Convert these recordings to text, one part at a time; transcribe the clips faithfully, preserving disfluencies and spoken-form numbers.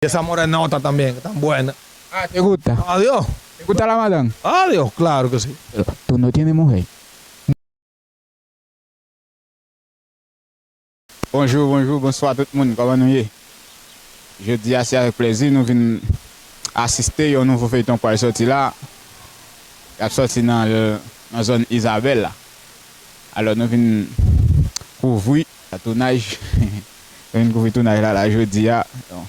Esa morena nota también, tan buena. Ah, ¿te gusta? Adiós. ¿Te gusta la matanga? Adiós, claro que sí. Tú no tienes mujer. Bonjou, bonjou, bonswa tout moun, kòman nou ye? Jodi a, se avèk plezi nou vin asiste yon nouvo feyton k pral sòti la. L ap sòti nan, nan zòn Izabèl la. Alò, nou vin kouvri tounaj. Nou vin kouvri tounaj la, la, jodi a. Bon.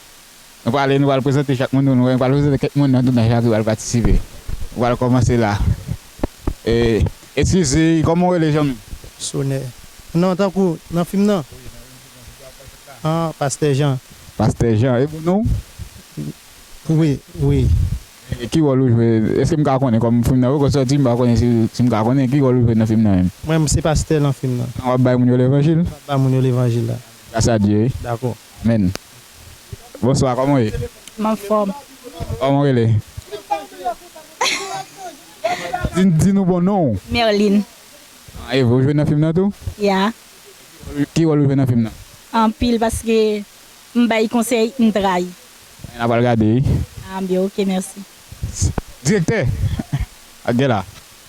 Nou prale, nou pral prezante chak moun, nou, nou pral prezante kèk moun nan tounaj la ki pral patisipe. Nou pral kòmanse la. E, eskize, kòman w rele, zanmi? Sonè. Non, tankou, nan fim nan? Ah, Pastè Jan. Pastè Jan, e pou nou? Wi, wi. E ki wòl ou jwe? Èske m ka konnen kòm fim nan poko sòti, m pa konnen si, si m ka konnen ki wòl ou jwe nan fim nan menm? Mwen, m se pastè nan fim nan. W ap bay moun yo levanjil? M ap bay moun yo levanjil la. Gras a Dye, wi. Dakò. Amèn. Bonswa, kòman w ye? M anfòm. Kòman w rele? Di, di nou bon non w. Merline. Ah, e vre, w jwe nan fim nan tou? Ya. Ki wòl ou jwe nan fim nan? Anpil, paske m bay konsèy, m trayi. N ap al gade, wi. Ah, byen, ok, mèsi. Direktè! Ak gen la.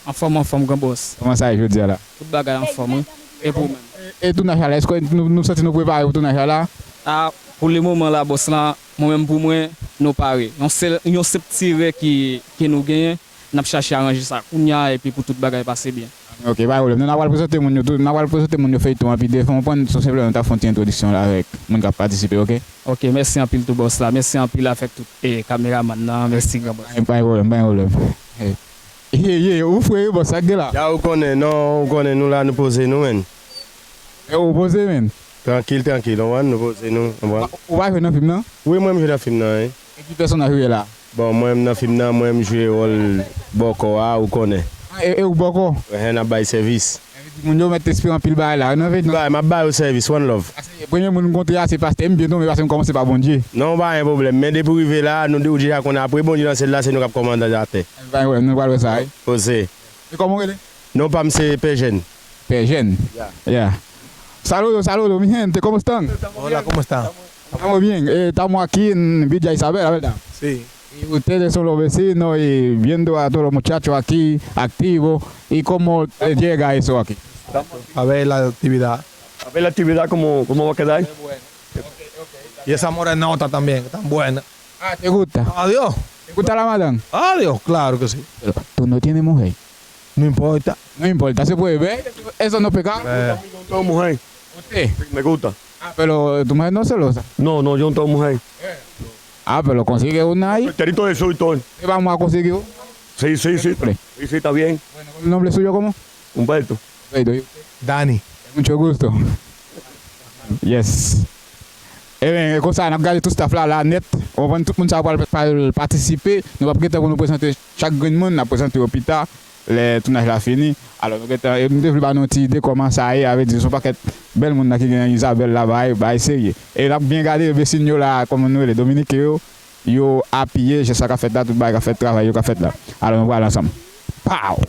Anfòm, anfòm, gran bòs. Kòman sa ye jodi a la? Tout bagay anfòm, wi. E pou ou menm? E, e tounaj la, èske nou, nou santi nou prepare pou tounaj la la? Ah, pou le moman la, bòs la, mwen menm pou mwen, nou pare. Yon sèl, yon senp ti erè ki, ki nou genyen, n ap chache aranje sa kounye a epi pou tout bagay pase byen. Ok, pa gen pwoblèm. Nou, n a pral prezante moun yo tou, n a pral prezante moun yo feyton an pi devan, w konprann, se senpleman nou t ap fè yon ti entwodiksyon la avèk moun k ap patisipe, ok? Ok, mèsi anpil tou bòs la, mèsi anpil avèk tout, e, kameramann nan, mèsi gran bòs. Pa gen pwoblèm, pa gen pwoblèm. E, ye, ye, ou fre wi bòs, sa k gen la? Ya, ou konnen, non, ou konnen nou la, nou poze nou, menn. E, ou poze, menn? Trankil, trankil, ou konprann, nou poze nou, ou konprann? Ou pa jwe nan fim nan? Wi, mwen, m jwe nan fim nan, wi. E ki pèsonaj ou ye la? Bon, mwen menm nan fim nan, mwen menm m jwe wòl bòkò a, ou konnen. Ah, e, e ou bòkò? Enhen, n ap bay sèvis. Sa vle di moun yo mèt espere anpil bagay la, non, vre, non? Bay, m ap ba yo sèvis, one love. Paske premye moun m kontre a, se pastè, m byen tonbe paske m kòmanse pa Bondye. Non, pa gen pwoblèm, men depi w rive la, nou, ou deja konnen apre Bondye nan syèl la, se nou k ap kòmandan atè. Pa gen pwoblèm, nou pral wè sa, wi. Poze. E kòman w rele? Non pa m se Pè Jèn. Pè Jèn? Ya. Ya. Saludo, saludo, mi gente, ¿cómo están? Hola, ¿cómo está? Estamos bien. Eh, estamos aquí en Villa Isabela, ¿verdad? Sí. Y ustedes son los vecinos y viendo a todos los muchachos aquí activos. ¿Y cómo, eh, llega eso aquí? A ver la actividad. A ver la actividad, cómo, cómo va a quedar. Y esa morenota también, tan buena. Ah, ¿te gusta? Adiós. ¿Te gusta la matanga? Adiós, claro que sí. Pero tú no tienes mujer. No importa. No importa, se puede ver. Eso no es pecado. Eh. Yo no tengo mujer. ¿Usted? Sí, me gusta. Ah, pero tu mujer no es celosa. No, no, yo no tengo mujer. Ah, pero consigue una ahí. Solterito de eso y todo. Sí, vamos a conseguir una. Sí, sí, sí. Siempre. Sí, sí, está bien. Bueno, ¿el nombre suyo cómo? Humberto. Humberto, ¿y usted? Dani. Mucho gusto. Yes. Ebyen, e konsa, n ap gade tout staff la, la nèt. Ou konprann, tout moun sa yo pral, pral patisipe. Nou p ap gen tan pou nou prezante chak grenn moun, n ap prezante yo pita, lè tounaj la fini. Alò, nou gentan, e nou te vle ba nou yon ti ide kòman sa ye, a vle di, se yon pakèt bèl moun nan ki gen Izabèl la, bagay, bagay serye. E n ap byen gade, vesin yo la, kòman nou rele, Dominiken yo, yo apiye, se sa k ap fèt la, tout bagay k ap fèt, travay yo k ap fèt la. Alò, nou pral ansanm. Pow!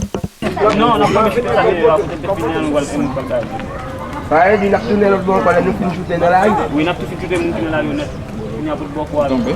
Non, n ap fè fini an, nou pral fè fini an, nou pral fini an. Parèy di, n ap tounen lòt bò ankò, lè nou fin choute nan lari. Wi, n ap tou fin choute moun ki nan lari yo nèt. Kounye a bout bòkò a. Tonbe.